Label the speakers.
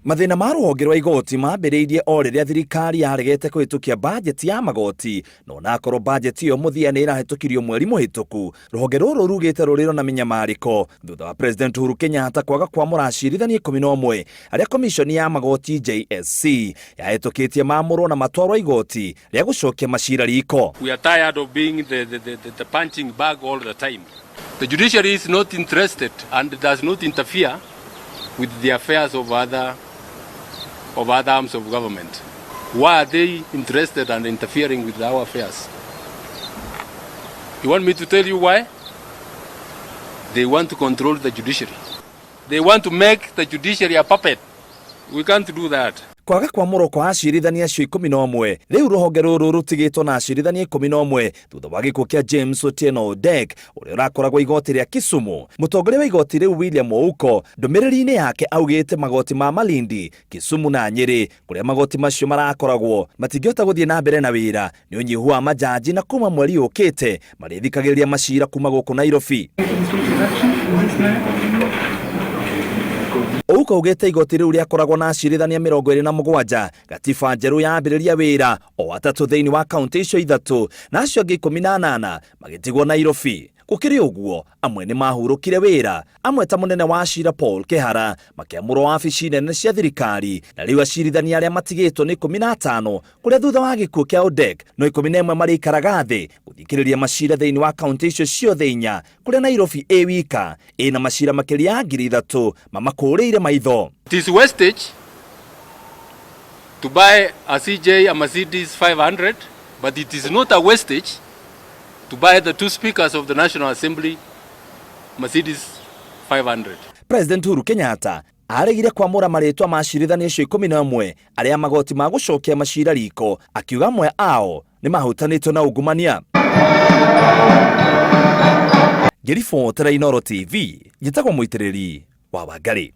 Speaker 1: Mathĩna ma rũhonge rwa igoti mambĩrĩirie o rĩrĩa thirikari yaregete kũhĩtũkia bajeti ya magoti, na onakorwo bajeti ĩyo mũthia nĩ ĩrahĩtũkirio mweri mũhĩtũku, rũhonge rũrũ rugĩte rũrĩro na mĩnyamarĩko thutha wa President Uhuru Kenyatta kwaga kwamũra acirithania 11 arĩa komishoni ya magoti JSC yahĩtũkĩtie mamũrwo na matwarwo igoti rĩa gũcokia macira riko.
Speaker 2: We are tired of being the punching bag all the time. The judiciary is not interested and does not interfere with the affairs of other arms of government. Why are they interested and interfering with our affairs? You want me to tell you why? They want to control the judiciary. They want to make the judiciary a puppet. We can't do that.
Speaker 1: Kwaga kwamũrwo kwa acirithania acio 11, rĩu rũhonge rũrũ rũtigĩtwo na acirithania 11 thutha wa gĩkuũ kĩa James Otieno Odek, ũrĩa ũrakoragwo igoti rĩa Kisumu. Mũtongoria wa igoti rĩu William Ouko ndũmĩrĩri-inĩ yake augĩte magoti ma Malindi, Kisumu na Nyĩrĩ, kũrĩa magoti macio marakoragwo, matingĩhota gũthiĩ na mbere na wĩra nĩ ũnyihu wa majaji, na kuma mweri ũkĩte marĩthikagĩrĩria macira kuma gũkũ Nairobi. Ouko augĩte igoti rĩu rĩakoragwo na acirithania 27 gatiba njerũ yambĩrĩria wĩra, o atatũ thĩinĩ wa kaunti icio ithatũ na acio angĩ 18 magĩtigwo Nairobi. Gũkĩrĩ ũguo, amwe nĩ mahurũkire wĩra, amwe ta mũnene wa cira Paul Kehara makĩamũrwo wabici nene cia thirikari, na rĩu acirithania arĩa matigĩtwo nĩ 15, kũrĩa thutha wa gĩkuũ kĩa Odek no 11 marĩikaraga thĩ gũthikĩrĩria macira thĩinĩ wa kaunti icio ciothe inya, kũrĩa Nairobi ĩ wika ĩna macira makĩria ya 3000 mamakũrĩire maitho.
Speaker 2: It is wastage to buy a CJ a Mercedes 500, but it is not a wastage to buy the two speakers of the National Assembly Mercedes 500.
Speaker 1: President Uhuru Kenyatta aregire kwamũra marĩtwa ma acirithania acio 11 arĩa magoti ma gũcokia macira riko, akiuga amwe ao nĩ mahutanĩtio na ungumania. Ngĩribotera Inooro TV, njĩtagwo Mũitĩrĩri wa Wangari.